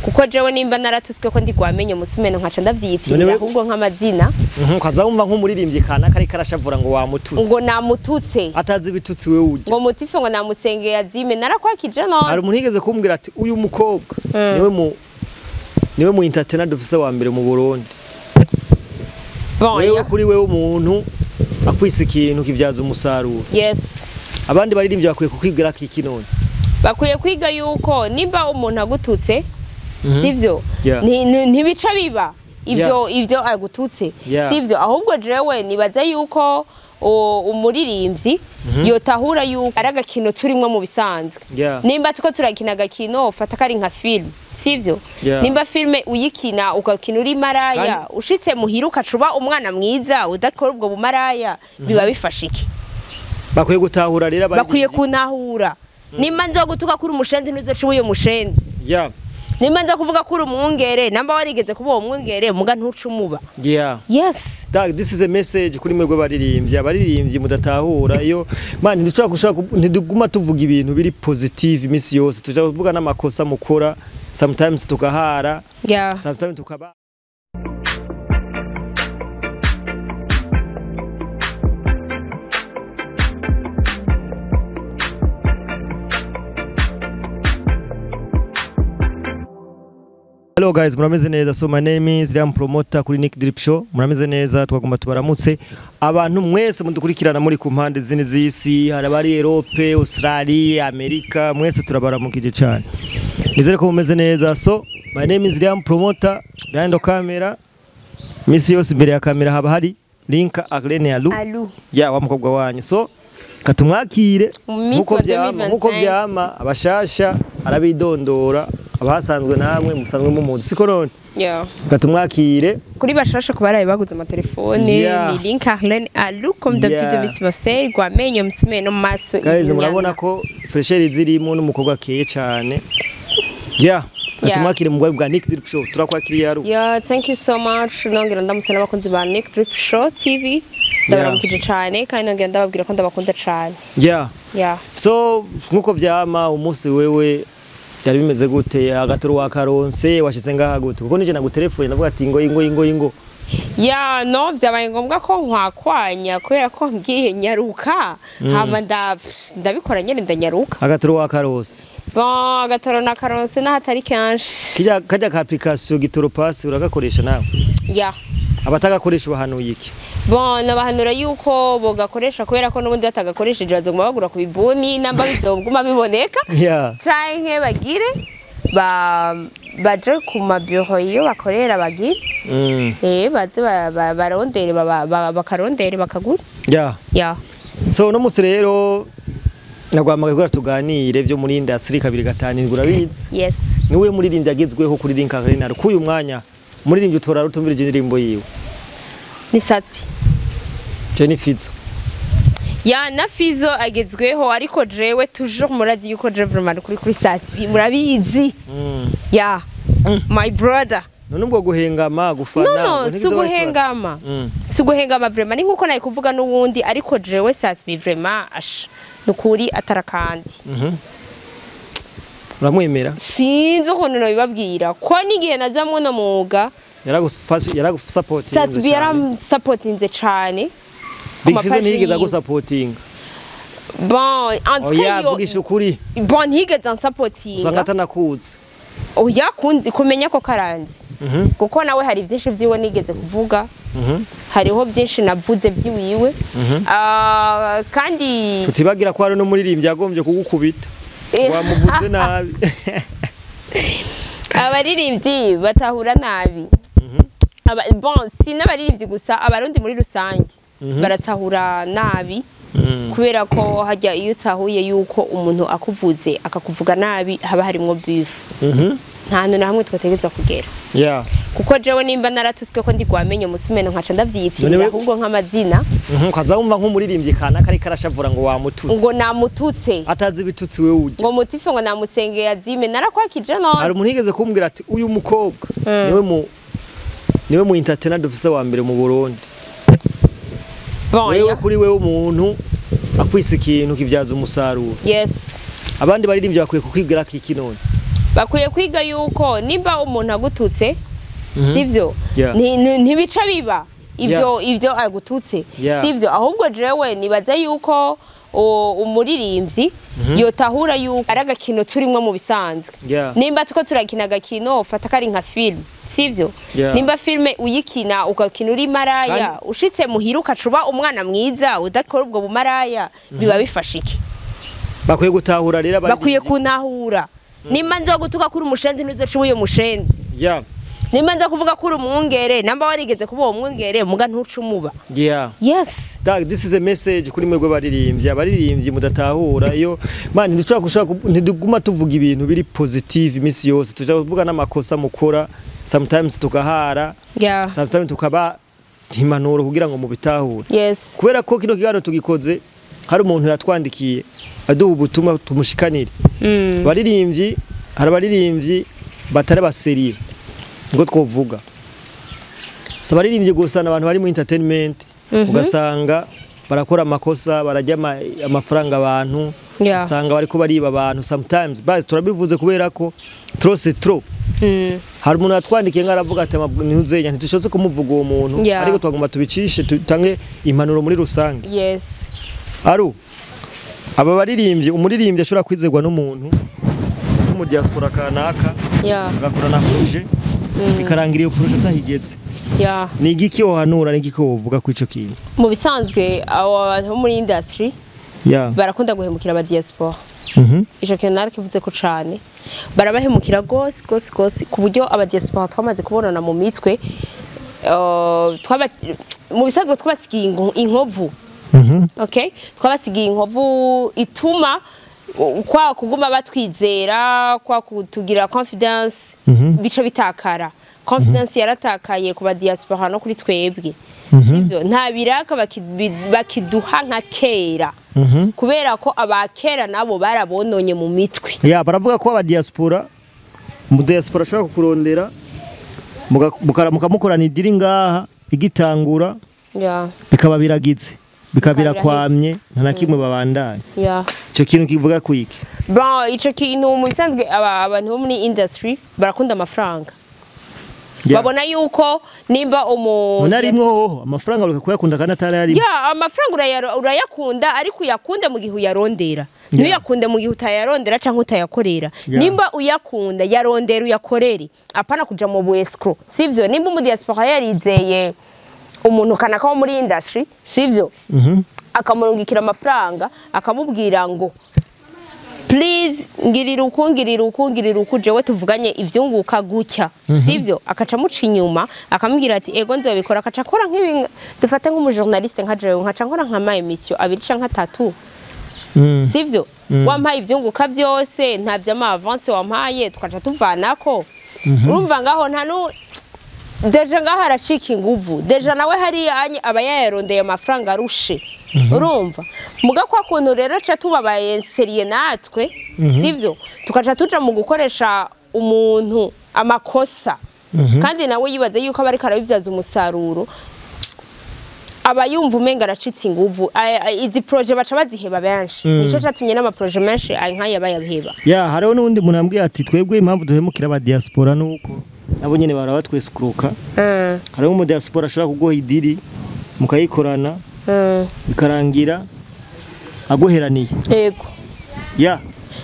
Kuko jewe nimba naratutswe ko ndi gwamenye umusumeno nkaca ndavyiyitirira ahubwo nk'amazina. Ukaza wumva nk'umuririmbyi kanaka ariko arashavura ngo wamututse. Ngo namututse. Atazi ibitutsi wewe urya. Ngo mutife ngo namusengeye azime narakwakije none. Hari umuntu yigeze kumbwira ati uyu mukobwa niwe mu entertainer dufise wa mbere mu Burundi. Bon, wewe kuri wewe umuntu akwise ikintu kivyaza umusaruro. Yes. Abandi baririmbyi bakwiye kukwigira kiki none? Bakwiye kwiga yuko nimba umuntu agututse sivyo ntibica biba ivyo agututse sivyo, ahubwo jewe nibaza yuko umuririmbyi yotahura yuko ari agakino turimwo mu bisanzwe. Nimba tuko turakina agakino fata kari nka film sivyo, nimba filme uyikina ukakina uri maraya ushitse muhira ukacuba umwana mwiza udakora ubwo bumaraya biba bifasha iki? Bakwiye gutahura rero, bakwiye kunahura. Nimba nzo gutuka kuri umushenzi ntuzoca uyo mushenzi. Nimba nzo kuvuga kuri umwungere namba warigeze kuba uwo mwungere muga ntuca umuba. Yes. This is a message kuri mwebwe baririmbyi, abaririmbyi mudatahura iyo man ntidushaka gushaka ntiduguma tuvuga ibintu biri positive imisi yose, tuja kuvuga n'amakosa mukora sometimes tukahara. Sometimes tukaba. Hello guys, murameze neza. So my name is Liam Promoter kuri Nick Drip Show. Murameze neza, twagomba tubaramutse abantu mwese mudukurikirana muri ku mpande zine z'isi, hari abari Europe, Australia, America, mwese turabaramukije cyane. Nizere ko mumeze neza. So my name is Liam Promoter, behind the camera. Misi yose imbere ya kamera haba hari Linka Arlene Alu. Ya wa mukobwa wanyu. So katumwakire nkuko vyama abashasha arabidondora abasanzwe namwe musanzwe mumuzi siko none. Katumwakire kuri bashasha kubaraye baguze amatelefone. Ni Linka Arlene Alu comme d'habitude Miss Marcel gwamenyo musumeno maso. Guys murabona ko fresheri zirimo n'umukobwa akeye cyane. Katumwakire mu bwa Nick Drip Show, turakwakiriye Alu. Thank you so much. Nongera ndamutse n'abakunzi ba Nick Drip Show TV. Ndabaramukije cyane kandi nongera ndababwira ko ndabakunda cyane. So nkuko vyama umunsi wewe byari bimeze gute? Agatoro wa karonse washize ngaha gute? Kuko nije nagutelefone ndavuga ati ngo ingo ingo ingo. No byabaye ngombwa ko nkwakwanya kubera ko ngiye nyaruka hama ndabikora nyene ndanyaruka. Agatoro wa karonse. Bon, agatoro na karonse nahatari kenshi. Kijya kajya ka application Gitoro Pass uragakoresha nawe? Abatagakoresha bahanuye iki? Bon, nabahanura yuko bogakoresha kubera ko nubundi batagakoresheje bazoguma bagura ku bibuni namba bizoguma biboneka. Canke bagire baje ku mabiro iyo bakorera bagire. Baze barondere bakarondere bakagura. So no musi rero nagwamaga kugira tuganire byo muri industry 257 urabizi. Yes. Niwe muririmbyi agezweho kuri Linka Arlene kuyu mwanya. Muririmbyi utora rutumvirije indirimbo yiwe. Ni Satbi. Jenny Fizo. Na Fizo agezweho ariko jewe toujours murazi yuko je vraiment kuri Satbi murabizi. My brother. None ubwo guhengama gufana. No, si guhengama. Si guhengama vraiment ni nkuko nayi kuvuga n'uwundi ariko jewe Satbi vraiment ash nukuri atarakandi. Uramwemera? Sinzi ukuntu nabibabwira ko n'igihe naza muno mwuga yaragusapotinze. Satbi yaramusapotinze cyane. Big Fizzo ntiyigeze agusapotinga. Bon, en tout cas vugisha ukuri. Bon, ntiyigeze ansapotinga. Usanga atanakuzi. Oya kunzi kumenya ko karanzi. Kuko nawe hari byinshi vyiwe nigeze kuvuga. Hariho byinshi navuze vyiwiwe. Kandi tutibagira ko hari no muririmbyi yagombye kugukubita. Wamuvuze nabi. Abaririmbyi batahura nabi. Bon, si n'abaririmbyi gusa abarundi muri rusange baratahura nabi kubera ko hajya iyo utahuye yuko umuntu akuvuze akakuvuga nabi haba harimwo beef. Nta hantu na hamwe twategeza kugera. Kuko jewe nimba naratutswe ko ndi gwamenye umusumeno nkaca ndavyiyitirira ahubwo nk'amazina. Ukaza wumva nk'umuririmbyi kanaka ariko arashavura ngo wamututse. Ngo namututse. Atazi ibitutsi wewe urya. Ngo mutife ngo namusengeye azime narakwakije none. Hari umuntu yigeze kumbwira ati uyu mukobwa niwe mu entertainer dufise wa mbere mu Burundi. Bon, wewe kuri wewe umuntu akwise ikintu kivyaza umusaruro. Yes. Abandi baririmbyi bakwiye kukwigira kiki none? Bakwiye kwiga yuko nimba umuntu agututse, sivyo, ntibica biba ivyo agututse, sivyo. Ahubwo jewe nibaza yuko umuririmbyi yotahura yuko ari agakino turimwo mu bisanzwe. Nimba tuko turakina agakino, fata kari nka film, sivyo? Nimba filme uyikina ukakina uri maraya, ushitse muhira ukacuba umwana mwiza udakora ubwo bumaraya, biba bifasha iki? Bakwiye gutahura rero. Bakwiye kunahura. Nimba nzo gutuka kuri umushenzi, ntuzoca uyo mushenzi. Nimba nza kuvuga ko uri umwungere, namba warigeze kuba uwo mwungere, muga ntuca umuba. Yes. Dag, this is a message kuri mwebwe baririmbyi, abaririmbyi mudatahura iyo man ntidushobora gushaka, ntiduguma tuvuga ibintu biri positive imisi yose, tuja kuvuga n'amakosa mukora sometimes, tukahara sometimes, tukaba impanuro kugira ngo mubitahure. Kubera ko kino kiganiro tugikoze hari umuntu yatwandikiye aduha ubutumwa tumushikanire. Abaririmbyi, hari abaririmbyi batari ba sérieux ngo twovuga, si abaririmbyi gusa, n'abantu bari mu entertainment, ugasanga barakora amakosa, barajya amafaranga abantu, usanga bariko bariba abantu sometimes. Basi turabivuze kubera ko trop c'est trop. Hari umuntu yatwandikiye ngo aravuga ati ntuzenya, ntitushobotse kumuvuga uwo muntu, ariko twagomba tubicishe, tutange impanuro muri rusange. Aru aba baririmbyi, umuririmbyi ashobora kwizerwa n'umuntu wo mu diaspora kanaka, agakorana projet, bikarangira iyo projet atahigeze. Ni igiki wohanura, ni igiki wovuga kuri ico kintu? Mu bisanzwe abo bantu bo muri industry barakunda guhemukira aba diaspora. Ico kintu narakivuze ko cane, barabahemukira gose gose gose, ku buryo aba diaspora twamaze kubonana mu mitwe, mu bisanzwe twabasigiye inkovu. Okay, twabasigiye inkovu ituma kwa kuguma batwizera, kwa kutugira confidence, bica bitakara. Confidence yaratakaye ku ba diaspora no kuri twebwe, sivyo? Nta biraka bakiduha nka kera, kubera ko abakera nabo barabononye mu mitwe. Ya, baravuga ko aba diaspora, mu diaspora ashobora kukurondera, mukamukorana i deal ngaha igitangura, bikaba biragize, bikaba Bikaba birakwamye, nta na kimwe babandanya. Ico kintu kivuga ku iki? Bon, ico kintu mu bisanzwe abantu bo muri industry barakunda amafaranga. Babona yuko nimba umu None arimwo hoho amafaranga ureka kuyakunda kandi atari arimo? Ya, amafaranga urayakunda, ariko uyakunda mu gihe uyarondera, ntuyakunde mu gihe utayarondera canke utayakorera. Nimba uyakunda, yarondera uyakorere, apana kuja mu bu escroc, sivyo? Nimba umu diaspora yarizeye umuntu kanaka wo muri industry, sivyo, akamurungikira amafaranga, akamubwira ngo please ngirira uku, ngirira uku, ngirira uku, jewe tuvuganye ivyunguka gutya, sivyo, akaca amuca inyuma, akamubwira ati ego nzobikora, akaca akora nk'ibi, dufate nk'umujournaliste nka jewe, nkaca nkora nka ma émission abiri canke atatu, sivyo, wampaye ivyunguka vyose, nta vy'ama avance wampaye, tukaca tuvanako. Urumva ngaho nta nu déjà ngaho arashika inguvu, déjà nawe hariya anye aba yayarondeye amafaranga arushe. Urumva muga kwa kuntu rero ca tubabaye sérieux natwe, sivyo, tukaca tuja mu gukoresha umuntu amakosa, kandi nawe yibaze yuko aba ariko arabibyaza umusaruro, aba yumva umenga aracitse inguvu. Izi projet baca baziheba benshi. Nico catumye n'amaprojet menshi ay nk'aya bayabiheba. Ya, hariho n'uwundi muntu ambwiye ati twebwe impamvu duhemukira aba diaspora nuko nabo nyene bara batwesikuruka. Hariho umu diaspora ashobora kuguha i deal, mukayikorana, bikarangira aguheraniye. Ego.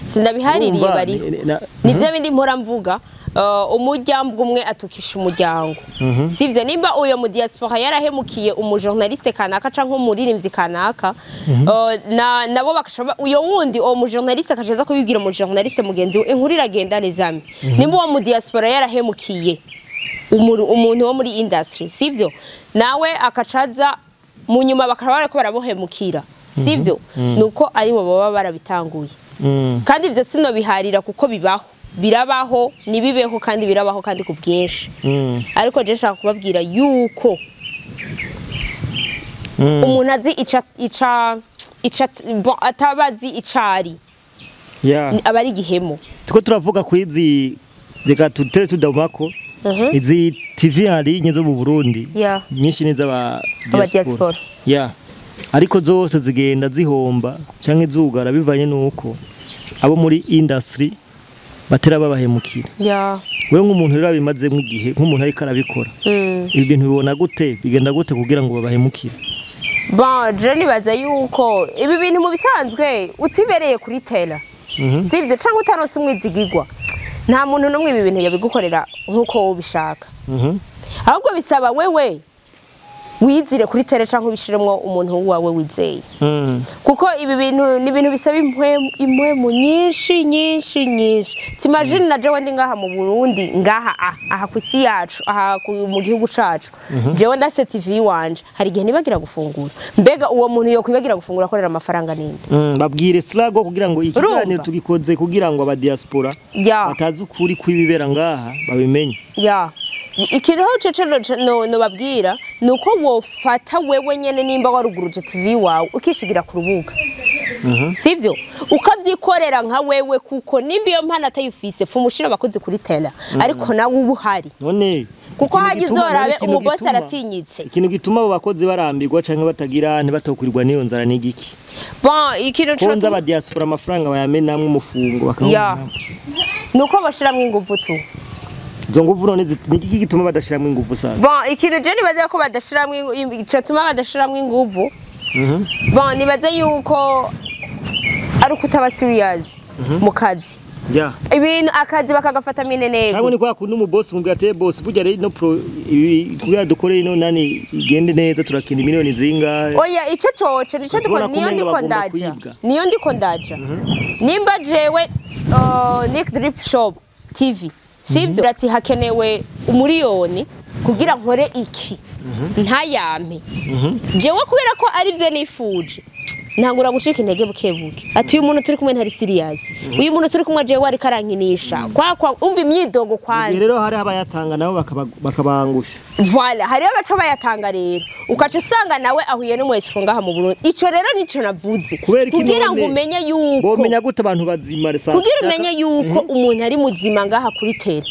Sinabihaririye. Urumva, Bariho. Nivyo bindi mpora mvuga, umuryango umwe atukisha umuryango, sivyo? Nimba uyo mu diaspora yarahemukiye umujournaliste kanaka canke umuririmbyi kanaka, nabo bakashaba uyo wundi, uwo mujournaliste akajaza kubibwira umujournaliste mugenzi we, inkuru iragenda, les amis. Nimba uwo mu diaspora yarahemukiye umuntu wo muri industry, sivyo, nawe akacaza mu nyuma bakaba bariko barabohemukira, sivyo, nuko aribo baba barabitanguye. Kandi ivyo sinobiharira kuko bibaho, birabaho, nibibeho kandi birabaho kandi ku bwinshi. Ariko je nshaka kubabwira yuko umuntu azi ica ica ica bon, atabazi icari, aba ari igihemo. Tuko turavuga ku izi, reka tutere tudamako izi TV hari nye zo mu Burundi, nyinshi ni z'aba Aba diaspora. Ya, ariko zose zigenda zihomba canke zugara bivanye nuko abo muri industry Batera babahemukira. Wewe nk'umuntu rero abimazemo igihe, nk'umuntu ariko arabikora, ibi bintu bibona gute, bigenda gute kugira ngo babahemukire? Bon, je nibaza yuko ibi bintu mu bisanzwe utibereye kuri terrain, sivyo, canke utaronse umwizigigwa, nta muntu n'umwe ibi bintu yabigukorera nk'uko wowe ubishaka. Ahubwo bisaba wewe wizire kuri terrain canke ubishiremwo umuntu wawe wizeye, kuko ibi bintu ni ibintu bisaba impwemu nyinshi nyinshi nyinshi. T'imagines na jewe ndi ngaha mu Burundi, ngaha aha ku isi yacu, aha mu gihugu cacu, jewe ndase TV wanje, hari igihe nibagira gufungura. Mbega uwo muntu yo kwibagira gufungura akorera amafaranga ninde? Babwire slago kugira ngo ikiganiro Urumva? tugikoze kugira ngo abadiaspora batazi ukuri kw'ibibera ngaha babimenye. Ya, ikintu cece no babwira ni uko wofata wewe nyene, nimba waruguruje TV wawe, ukishigira ku rubuga, sivyo, ukavyikorera nka wewe, kuko nimba iyo mpano atayifise, fumushira abakozi kuri terrain, ariko nawe uba uhari. None Kuko ikintu hagize gituma- uzorabe none ikintu umubosi aratinyitse. Ikintu gituma abo bakozi barambirwa canke batagira ntibatokurirwa n'iyo nzara ni igiki? Bon, ikintu Ko nzi abadiaspora amafaranga bayamenamwo umufungo bakabona. Ni uko bashiramwo inguvu tu. Izo nguvu none ni igiki gituma badashiramwo inguvu sasa? Bon, ikintu je nibaza ko badashiramwo icotuma badashiramwo inguvu, bon, nibaza yuko ari ukutaba serious mu kazi. Ibintu akazi bakagafata minenego. Cyangwa ni kwa kundi umubosi mubwira ati: "Boss, burya rero ino pro ibi kugira dukore ino nani igende neza turakina miliyoni zingahe?" Oya, ico coco nico ndiko Ushobora niyo kumenga ndiko bagomba ndaja. kwibwa. Niyo ndiko ndaja. Nimba jewe Nick Drip Shop TV, sivyo, ati hakenewe umuriyoni kugira nkore iki, ntayampe, jewe kubera ko ari byo nifuje, ntangura gucika intege buke buke, ati uyu muntu turi kumwe ntari serious, uyu muntu turi kumwe jewe ariko arankinisha, kwa umva imyidogo Igihe kwanza. Rero hari abayatanga nabo bakabangusha. Voilà, hariho abaco bayatanga rero, ukaca usanga nawe ahuye n'umwesiko ngaha mu Burundi. Ico rero nico navuze. Kubera iki? Kugira ngo None umenye yuko bomenya gute abantu bazima sasa? Kugira umenye yuko umuntu ari muzima ngaha kuri terrain,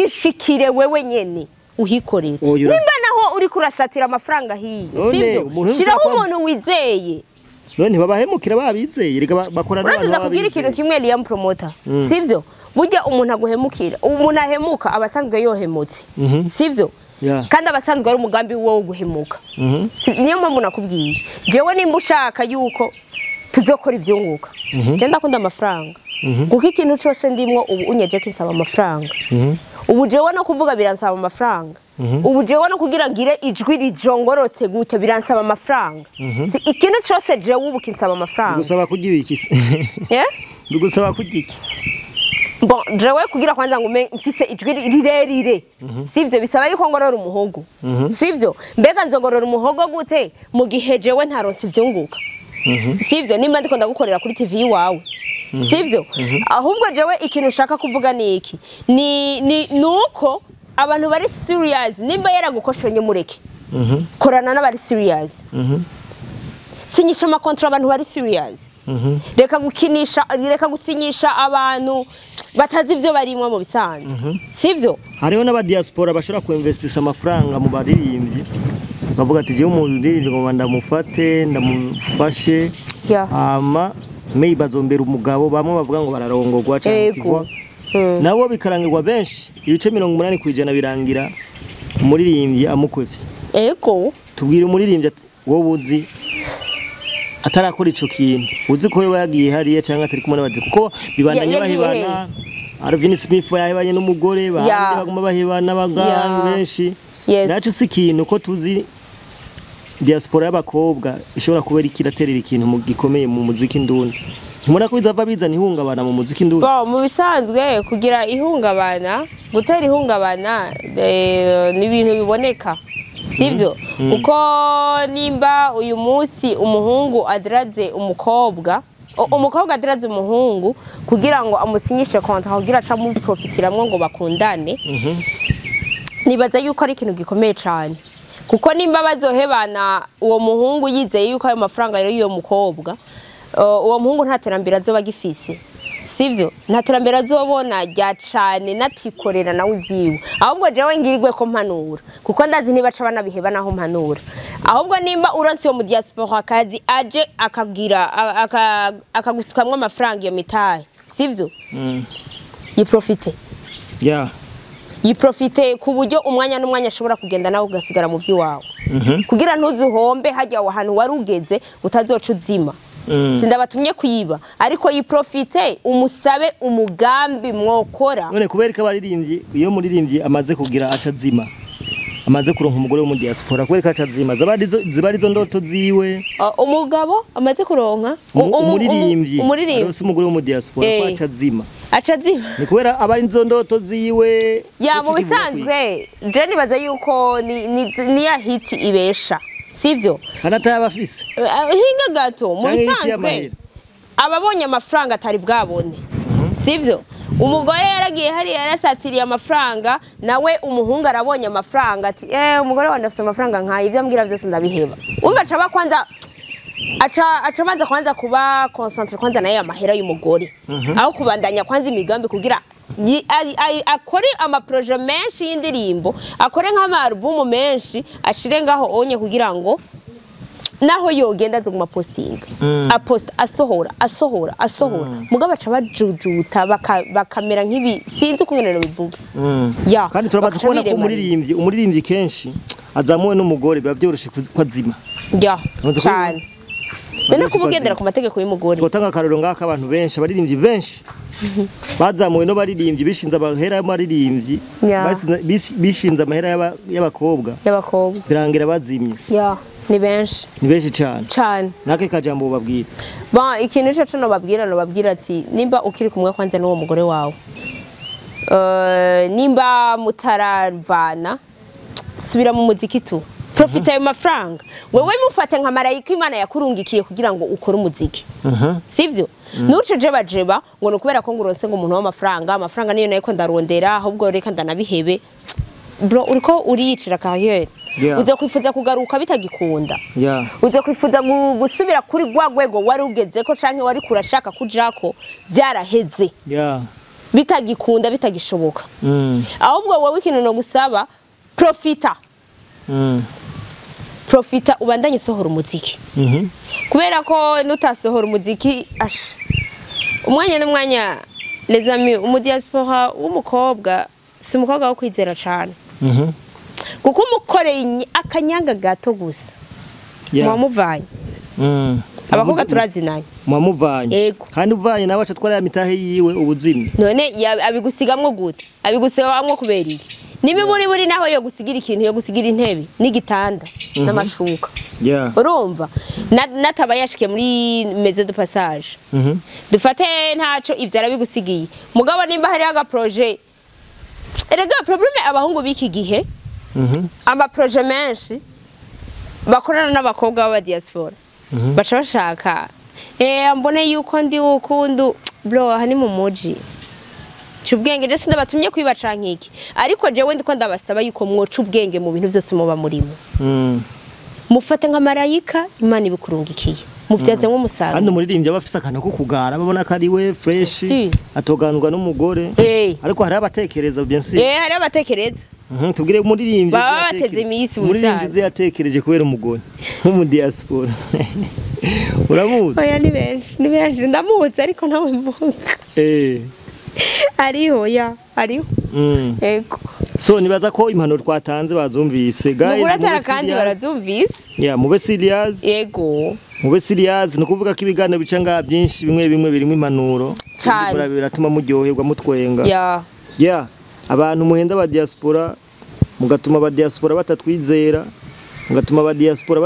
ishikire wewe nyene uhikorere. Oya, Nimba naho uri kurasatira amafaranga hiyo, None, sivyo, umuntu shiraho ushaka umuntu wizeye. None ntibabahemukira babizeye? Reka bakora Uretse n'abantu ndakubwira ikintu babizeye. kimwe, Liam Promoter, sivyo, burya umuntu aguhemukira, umuntu ahemuka aba asanzwe yohemutse, sivyo? Kandi aba asanzwe ari umugambi wo guhemuka. Niyo mpamvu nakubwiye, jewe nimba ushaka yuko tuzokora ivyunguka, je ndakunda amafaranga, kuko ikintu cose ndimwo ubu unyeje kinsaba amafaranga. Ubu jewe no kuvuga biransaba amafaranga. Ubu jewe no kugira ngire ijwi rijongorotse gutya biransaba amafaranga. Si ikintu cose jewe ubu kinsaba amafaranga. Bigusaba kurya ibiki se? Yeah? Bigusaba kurya iki? Bon, jewe kugira kwanza ngume mfise ijwi rirerire, sivyo, bisaba yuko ngorora umuhogo, sivyo? Mbega nzogorora umuhogo gute mu gihe jewe ntaronse ivyunguka, sivyo? Nimba ndiko ndagukorera kuri TV iwawe, sivyo? Ahubwo jewe ikintu ushaka kuvuga ni iki, ni nuko abantu bari serious, nimba yaragukoshonye mureke, korana n'abari serious, sinyisha amakontra abantu bari serious. Reka gukinisha, reka gusinyisha abantu batazi ivyo barimwo mu bisanzwe, sivyo? Hariho n'abadiaspora bashobora kuinvestisa amafaranga mu baririmbyi, bavuga ati: "Jewe umuririmbyi ngomba ndamufate, ndamufashe, hama maybe azombera umugabo." Bamwe bavuga ngo bararongorwa canke tivwa nabo bikarangirwa, benshi ibice 80% birangira umuririmbyi amukwevye. Tubwire umuririmbyi wowe uzi atarakora ico kintu, uzi ko yoba yagiye hariya canke atari kumwe n'abazi, kuko bibandanya Yagiye bahebana. Alvin Smith yahebanye n'umugore, bandi baguma bahebana, abaganga benshi. Naco si ikintu ko tuzi diaspora y'abakobwa ishobora kuba iriko iraterera ikintu mu gikomeye mu muziki ndundi. Ntimubona ko bizava bizana ihungabana mu muziki ndundi? Bon, mu bisanzwe kugira ihungabana, gutera ihungabana, ni ibintu biboneka, sivyo? Kuko nimba uyu munsi umuhungu adiraze umukobwa, umukobwa adiraze umuhungu kugira ngo amusinyishe contrat kugira aca amuprofitiramwo ngo bakundane, nibaza yuko ari ikintu gikomeye cyane, kuko nimba bazohebana uwo muhungu yizeye yuko ayo mafaranga rero y'uwo mukobwa, uwo muhungu nta terambere azoba agifise, sivyo? Nta terambere azobona rya cane natikorera nawe ivyiwe. Ahubwo jewe ngirigwe ko mpanura, kuko ndazi ntibaca banabiheba naho mpanura. Ahubwo nimba uronse uwo mu diaspora akazi, aje akagira akagusukamwo amafaranga, iyo mitahe, sivyo? Yiprofite. Yeah. Yiprofite ku buryo umwanya n'umwanya ashobora kugenda nawe ugasigara mu by'iwawe. Kugira ntuzuhombe hajya aho hantu wari ugeze utazoca uzima. Sindabatumye kuyiba, ariko yiprofite umusabe umugambi mwokora. None kubera ko abaririmbyi, iyo muririmbyi amaze kugira acazima, amaze kuronka umugore wo mu diaspora, kubera ko acazima ziba arizo ndoto ziwe. Umugabo amaze kuronka umuririmbyi arose umugore wo mu diaspora ko acazima. Acazima ni kubera aba arizo ndoto ziwe. Ya mu bisanzwe je nibaza yuko ni ya hit ibesha, sivyo? Kanata abafise hinga gato mu bisanzwe ababonye amafaranga atari bwabone, sivyo? Umugore yaragiye hari yarasatiriye amafaranga, nawe umuhungu arabonye amafaranga ati umugore wanje afite amafaranga nkaye, ibyo ambwira byose ndabiheba. Umva aca kwanza aca banza kwanza kuba concentre kwanza naye amahera y'umugore, aho kubandanya kwanza imigambi kugira akore ama projet menshi y'indirimbo, akore nk'ama album menshi ashire ngaho onye kugira ngo naho yogenda azoguma posting, apost asohora asohora asohora, mugabo aca bajujuta bakamera nk'ibi, sinzi ukungene no bivuga. Ya kandi turabaza kubona ko umuririmbyi kenshi azamuwe n'umugore biba byoroshe ko azima. Ya cyane. None kumugendera ku mategeko y'umugore. Gotanga akarero ngaka abantu benshi, abaririmbyi benshi bazamuwe no baririmbyi bishinze amahera y'abaririmbyi, bishinze amahera y'abakobwa. Y'abakobwa. Birangira bazimye. Ya ni benshi. Ni benshi cyane. Cyane. Nake kajambo babwira. Bon, ikintu cyo no babwira no babwira ati nimba ukiri kumwe kwanza n'uwo mugore wawe, nimba mutaravana, subira mu muziki tu. Profita ayo mafaranga. Wewe mufate nka marayika Imana yakurungikiye kugira ngo ukore umuziki. Sivyo? Nuce jeba jeba ngo nukubera ko nguronse ngo umuntu w'amafaranga, amafaranga niyo nayo ko ndarondera, ahubwo reka ndanabihebe. Bro, uriko uriyicira carrière. Uze kwifuza kugaruka bitagikunda. Uze kwifuza gusubira kuri gwa gwego wari ugeze ko canke wari kurashaka kujako byaraheze. Bitagikunda bitagishoboka. Ahubwo wowe ikintu no gusaba profita. Profita ubandanye sohora umuziki. Kubera ko nutasohora umuziki ash umwanya n'umwanya, les amis, umu diaspora w'umukobwa si umukobwa wo kwizera cyane. Kuko umukoreye akanyanga gato gusa mwamuvanye. Abakobwa turazinanye mwamuvanye. Kandi uvanye nawe aca twara ya mitahe yiwe ubuzimye. None abigusigamwo gute? Abigusigamwo kubera iki? Niba buri naho yo gusigira ikintu, yo gusigira intebe n'igitanda n'amashuka. Urumva nataba yashike muri maison de passage. Dufate ntaco ivyo arabigusigiye. Mugabo nimba hari aga projet, erega problème abahungu biki gihe, ama projet menshi bakorana n'abakobwa b'aba diaspora, baca bashaka mbone yuko ndi ukundu bro, aha ni mu muji. Cubwenge je sindabatumye kwiba canke iki, ariko jewe ndiko ndabasaba yuko mwoca ubwenge mu bintu byose muba murimo. Mufate nka marayika Imana ibikurungikiye, muvyazemwo umusaruro. Kandi umuririmbyi aba afise akantu ko kugara, babona ko ari we fresh, atoganzwa n'umugore. Ariko hari abatekereza bien sûr. Hari abatekereza. Tubwire umuririmbyi bateze imisi umuririmbyi yatekereje kubera umugore nko mu diaspora. Uramuzi? Oya ni benshi, ni benshi ndamuzi ariko nawe mvuga. Ariho ya ariho. Ego. So nibaza ko impanuro twatanze bazumvise guys. Muratara kandi barazumvise. Yeah, mube serious. Yego. Mube serious no kuvuga ko ibiganiro bica nga byinshi bimwe bimwe birimo impanuro. Cyane. Biratuma muryoherwa mutwenga. Yeah. Yeah. Abantu muhenda ba diaspora mugatuma ba diaspora batatwizera, mugatuma ba diaspora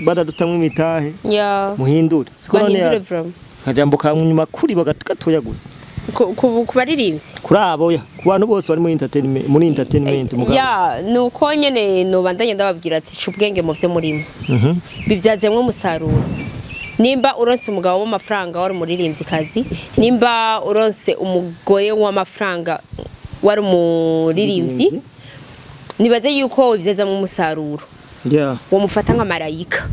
batadutamwe imitahe. Yeah. Muhindure. Siko none. Kajambo kamwe kuri bagatoya gusa. Ku baririmbyi kuri abo ya ku bantu bose bari muri entertainment mugabo ya nuko nyene no bandanye ndababwira ati cubwenge mu vyo murimo bivyazemwe umusaruro. Nimba uronse umugabo w'amafaranga wari umuririmbyi kazi, nimba uronse umugore w'amafaranga wari umuririmbyi, nibaze yuko bivyazemwe umusaruro. Yeah. Wo mufata nka marayika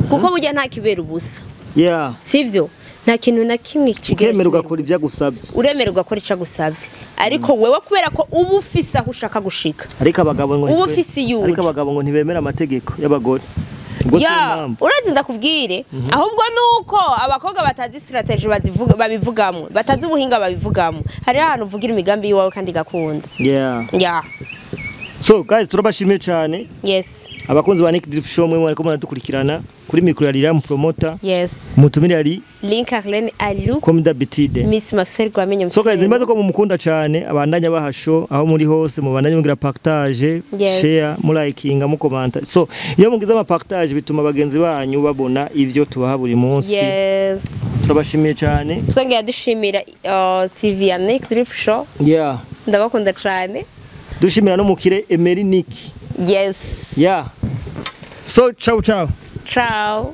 kuko burya nta kibera ubusa. Yeah. Sivyo? Nta kintu na kimwe kigera ukemererwa gukora ibyo agusabye, uremererwa gukora icyo agusabye, ariko wewe kubera ko uba ufise aho ushaka gushika. Ariko abagabo ngo uba ufise iyo, ariko abagabo ngo ntibemera amategeko y'abagore. Ubwo si Ya, impamvu. urazi ndakubwire, ahubwo nuko abakobwa batazi strategy bazivuga, babivugamo, batazi ubuhinga babivugamo. Hari ahantu uvugira imigambi yiwawe kandi igakunda. Yeah. So guys, turabashimiye cyane. Abakunzi ba Nick Drip Show, mwe mwariko muradukurikirana kuri micro ya Liram Promoter. Mutumire ari Link Arlene Alu. Comme d'habitude. Miss Marcel Rwamenye. So guys, nibaze ko mumukunda cyane, abandanya bahasho aho muri hose, mubandanye mugira partage, share, mulayikinga, mukomanta. So iyo mugize ama partage bituma bagenzi banyu babona ivyo tubaha buri munsi. Turabashimiye cyane. Twongera dushimira TV ya Nick Drip Show. Ndabakunda cyane. Dushimira no mukire Emery Nick. Yeah. So ciao ciao. Ciao.